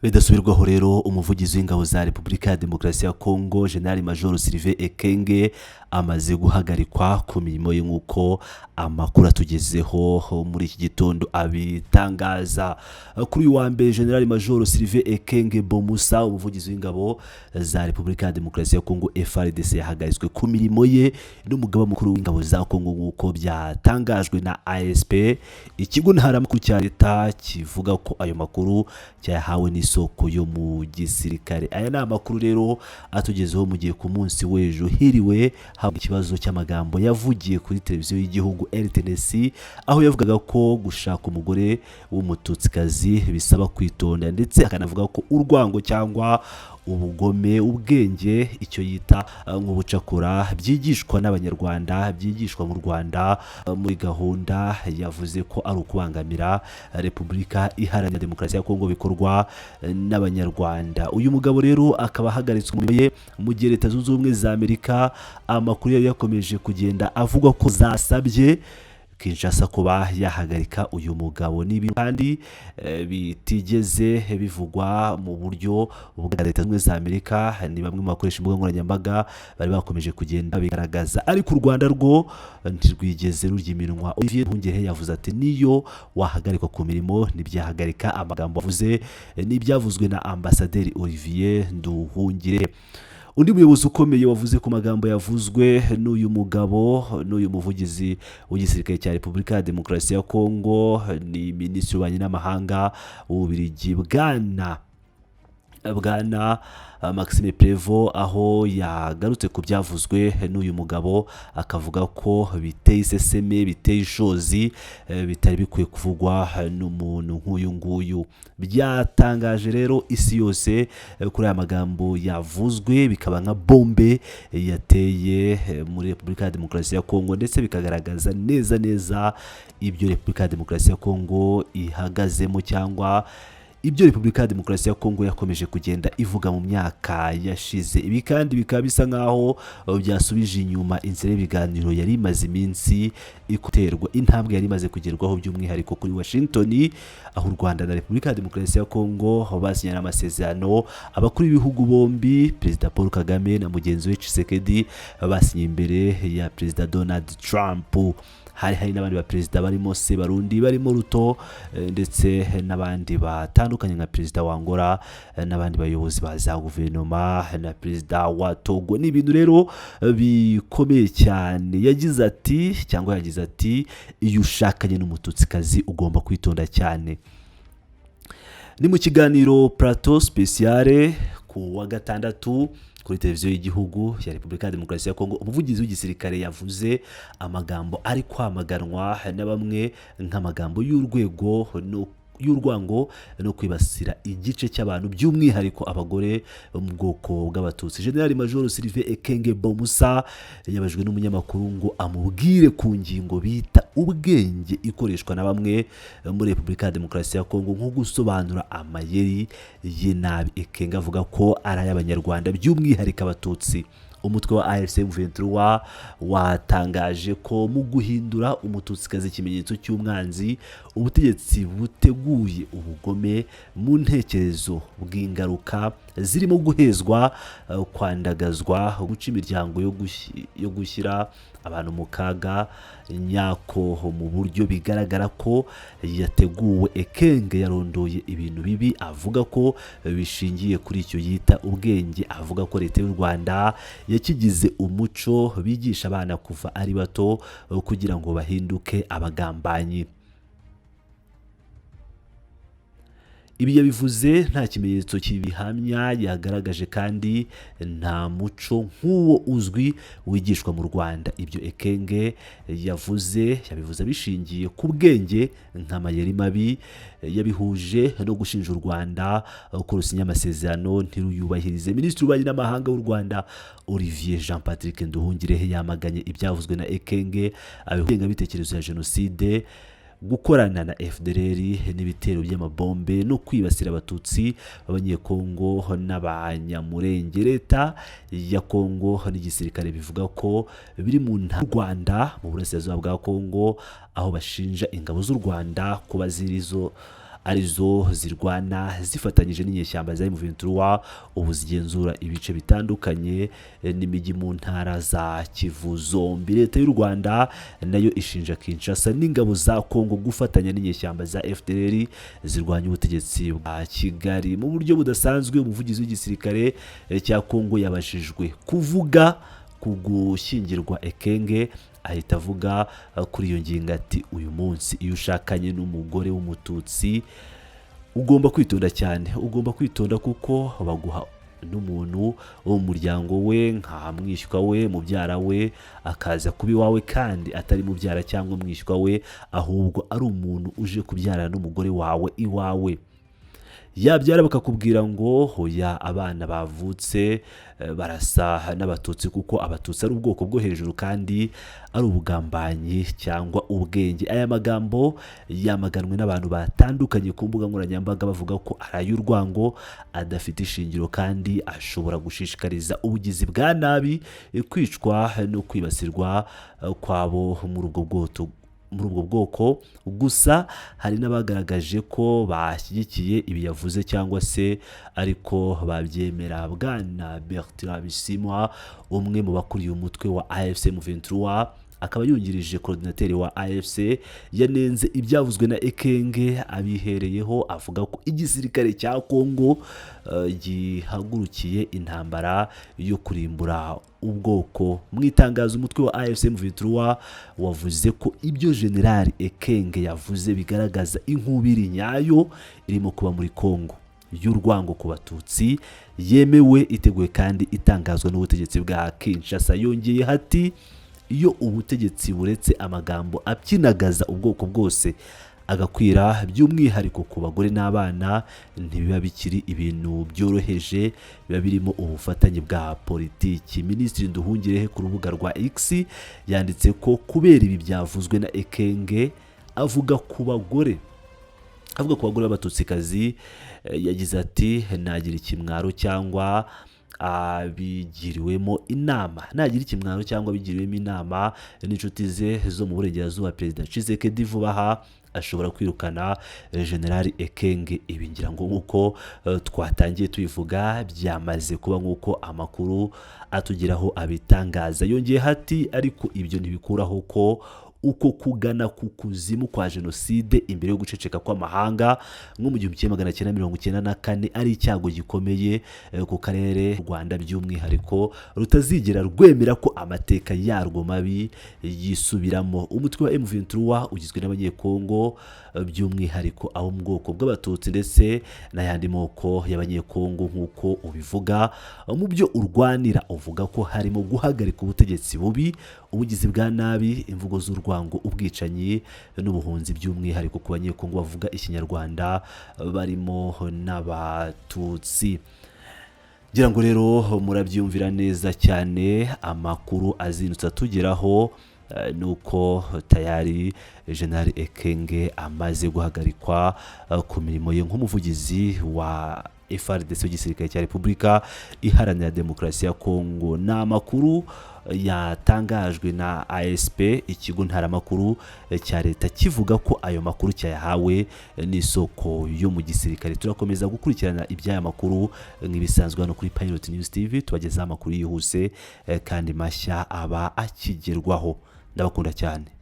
Bidasubirwaho rero, umuvugizi w'ingabo za Repubulika ya Demokarasi ya Kongo, General Major Sylvain Ekenge, amaze guhagarikwa ku mirimo ye, nk'uko amakuru atugezeho muri iki gitondo abitangaza. Kuri uyu wa mbere, General Major Sylvain Ekenge Bomusa, umuvugizi w'ingabo za Repubulika ya Demokarasi ya Kongo, FARDC, yahagaritswe ku mirimo ye n'umugaba mukuru w'ingabo za Kongo, nk'uko byatangajwe na ASP, ikigo ntaramakuru cya leta kivuga ko ayo makuru cyahawe n'isoko yo mu gisirikare. Aya ni amakuru rero atugezeho mu gihe ku munsi w'ejo hiriwe haba ikibazo cy'amagambo yavugiye kuri televiziyo y'igihugu RTNC, aho yavugaga ko gushaka umugore w'Umututsikazi bisaba kwitonda, ndetse akanavuga ko urwango cyangwa ubugome, ubwenge, icyo yita nk'ubucakura, byigishwa n'Abanyarwanda, byigishwa mu Rwanda muri gahunda yavuze ko ari ukubangamira Repubulika Iharanira Demokarasi ya Kongo, bikorwa n'Abanyarwanda. Uyu mugabo rero akaba ahagaritswe mu ye mu gihe Leta Zunze Ubumwe za Amerika, amakuru yari yakomeje kugenda avugwa ko zasabye Kinshasa kuba yahagarika uyu mugabo. N'ibi kandi bitigeze bivugwa mu buryo bwa Leta Zunze Ubumwe za Amerika, ni bamwe mu bakoresha imbuga nkoranyambaga bari bakomeje kugenda bigaragaza, ariko u Rwanda rwo ntirwigeze rurya iminwa. Olivier Nduhungirehe yavuze ati: "Niyo wahagarikwa ku mirimo ntibyahagarika amagambo wavuze." N'ibyavuzwe na Ambasaderi Olivier Nduhungirehe. Undi muyobozi ukomeye wavuze ku magambo yavuzwe n'uyu mugabo, n'uyu muvugizi w'igisirikare cya Repubulika ya Demokarasi ya Kongo, ni Minisitiri w'Ububanyi n'Amahanga w'Ububiligi, Bwana Maxime Prevo, aho yagarutse ku byavuzwe n'uyu mugabo, akavuga ko biteye iseseme, biteye ishozi, bitari bikwiye kuvugwa n'umuntu nk'uyu nguyu. Byatangaje rero isi yose kuri aya magambo yavuzwe, bikaba nka bombe yateye muri Repubulika ya Demokarasi ya Kongo, ndetse bikagaragaza neza neza ibyo Repubulika ya Demokarasi ya Kongo ihagazemo, cyangwa ibyo Repubulika ya Demokarasi ya Kongo yakomeje kugenda ivuga mu myaka yashize. Ibi kandi bikaba bisa nkaho byasubije inyuma inzira y'ibiganiro yari imaze iminsi iterwa intambwe yari imaze kugerwaho, by'umwihariko kuri Washington, aho u Rwanda na Repubulika ya Demokarasi ya Kongo basinyana amasezerano. Abakuru b'ibihugu bombi, Perezida Paul Kagame na mugenzi we Tshisekedi, basinye imbere ya Perezida Donald Trump. Hari n'abandi baperezida barimo Sebarundi, barimo Ruto, ndetse n'abandi batandukanye nka Perezida wa Angola, n'abandi bayobozi ba za guverinoma na Perezida wa Togo. Ni ibintu rero bikomeye cyane. Yagize ati, cyangwa yagize ati: "Iyo ushakanye n'Umututsikazi ugomba kwitonda cyane." Ni mu kiganiro Plateau Spéciale ku wa gatandatu kuri televiziyo y'igihugu ya Repubulika ya Demokarasi ya Kongo. Umuvugizi w'igisirikare yavuze amagambo ari kwamaganwa na bamwe nk'amagambo y'urwego no y'urwango no kwibasira igice cy'abantu, by'umwihariko abagore bo mu bwoko bw'Abatutsi. General Major Sylvain Ekenge Bomusa yabajwe n'umunyamakuru ngo amubwire ku ngingo bita ubwenge ikoreshwa na bamwe muri Repubulika ya Demokarasi ya Kongo nko gusobanura amayeri ye nabi. Ekenge avuga ko ari ay'Abanyarwanda, by'umwihariko Abatutsi. Umutwe wa AFC M23 watangaje ko mu guhindura Umututsikazi ikimenyetso cy'umwanzi, ubutegetsi buteguye ubugome mu ntekerezo bw'ingaruka zirimo guhezwa, kwandagazwa, guca imiryango, yo gushyira abantu mu kaga nyako mu buryo bigaragara ko yateguwe. Ekenge yarondoye ibintu bibi avuga ko bishingiye kuri icyo yita ubwenge, avuga ko Leta y'u Rwanda yakigize umuco bigisha abana kuva ari bato kugira ngo bahinduke abagambanyi. Ibi yabivuze nta kimenyetso kibihamya yagaragaje, kandi nta muco nk'uwo uzwi wigishwa mu Rwanda. Ibyo Ekenge yavuze, yabivuze bishingiye ku bwenge nk'amayeri mabi. Yabihuje no gushinja u Rwanda ko rusinya amasezerano ntiruyubahirize. Minisitiri w'Ububanyi n'Amahanga w'u Rwanda, Olivier Jean Patrick Nduhungirehe, yamaganye ibyavuzwe na Ekenge, ingengabitekerezo ya jenoside, gukorana na FDLR n'ibitero by'amabombe no kwibasira Abatutsi b'Abanyekongo n'Abanyamurenge. Leta ya Kongo n'igisirikare bivuga ko biri mu ntara Rwanda mu burasirazuba bwa Kongo, aho bashinja ingabo z'u Rwanda kuba zirizo arizo zirwana zifatanyije n'inyeshyamba za M23, ubu zigenzura ibice bitandukanye n'imijyi mu ntara za Kivu zombi. Leta y'u Rwanda nayo ishinja Kinshasa n'ingabo za Kongo gufatanya n'inyeshyamba za FDLR zirwanya ubutegetsi bwa Kigali. Mu buryo budasanzwe, umuvugizi w'igisirikare cya Kongo yabajijwe kuvuga ku gushyingirwa Ekenge, ahita avuga kuri iyo ngingo ati: "Uyu munsi iyo ushakanye n'umugore w'Umututsi ugomba kwitonda cyane, ugomba kwitonda kuko baguha n'umuntu wo mu muryango we nka mwishywa we, mubyara we, akaza kuba iwawe kandi atari mubyara cyangwa mwishywa we, ahubwo ari umuntu uje kubyarana n'umugore wawe iwawe. Yabyara bakakubwira ngo hoya, abana bavutse barasa n'Abatutsi kuko Abatutsi ari ubwoko bwo hejuru kandi ari ubugambanyi cyangwa ubwenge." Aya magambo yamaganwe n'abantu batandukanye ku mbuga nkoranyambaga, bavuga ko ari ay'urwango, adafite ishingiro kandi ashobora gushishikariza ubugizi bwa nabi, kwicwa no kwibasirwa kwabo muri ubwo bwoko. Gusa hari n'abagaragaje ko bashyigikiye ibi yavuze cyangwa se ariko babyemera. Bwana Bertrand Bisimwa, umwe mu bakuriye umutwe wa AFC M23 akaba yungirije coordinateur wa AFC, yanenze ibyavuzwe na Ekenge abihereyeho avuga ko igisirikare cya Kongo gihagurukiye intambara yo kurimbura ubwoko. Mu itangazo, umutwe wa AFC M23 wavuze ko ibyo General Ekenge yavuze bigaragaza inkubiri nyayo irimo kuba muri Kongo y'urwango ku Batutsi yemewe, iteguwe kandi itangazwa n'ubutegetsi bwa Kinshasa. Yongeye ati: "Iyo ubutegetsi buretse amagambo apyinagaza ubwoko bwose agakwira, by'umwihariko ku bagore n'abana, ntibiba bikiri ibintu byoroheje, biba birimo ubufatanye bwa politiki." Minisitiri Nduhungirehe ku rubuga rwa X yanditse ko kubera ibi byavuzwe na Ekenge avuga ku bagore b'Abatutsikazi, yagize ati: "Nagira ikimwaro cyangwa abigiriwemo inama, nagira ikimwaro cyangwa abigiriwemo inama n'inshuti ze zo mu burengerazuba, Perezida Tshisekedi vuba aha ashobora kwirukana General Ekenge." Ibi ngira ngo nk'uko twatangiye tubivuga byamaze kuba nk'uko amakuru atugeraho abitangaza. Yongeye ati: "Ariko ibyo ntibikuraho ko uko kugana ku kuzimu kwa jenoside imbere yo guceceka kw'amahanga nko mu 1994 ari icyago gikomeye ku karere, Rwanda by'umwihariko rutazigera rwemera ko amateka yarwo mabi yisubiramo." Umutwe wa M23 ugizwe n'Abanyekongo, by'umwihariko abo mu bwoko bw'Abatutsi ndetse n'ayandi moko y'Abanyekongo nk'uko ubivuga. Mu byo urwanira uvuga ko harimo guhagarika ubutegetsi bubi, ubugizi bwa nabi, imvugo z'urwango, ubwicanyi n'ubuhunzi, by'umwihariko ku Banyekongo bavuga Ikinyarwanda barimo n'Abatutsi. Ngira ngo rero murabyumvira neza cyane, amakuru azindutse atugeraho ni uko tayari General Ekenge amaze guhagarikwa ku mirimo ye nk'umuvugizi wa FARDC, w'igisirikare cya Repubulika Iharanira Demokarasi ya Kongo. Ni amakuru yatangajwe na ASP, ikigo ntaramakuru cya leta, kivuga ko ayo makuru cyayahawe n'isoko yo mu gisirikare. Turakomeza gukurikirana iby'aya makuru nk'ibisanzwe hano kuri Pilot News TV, tubagezaho amakuru yihuse kandi mashya aba akigerwaho. Ndabakunda cyane.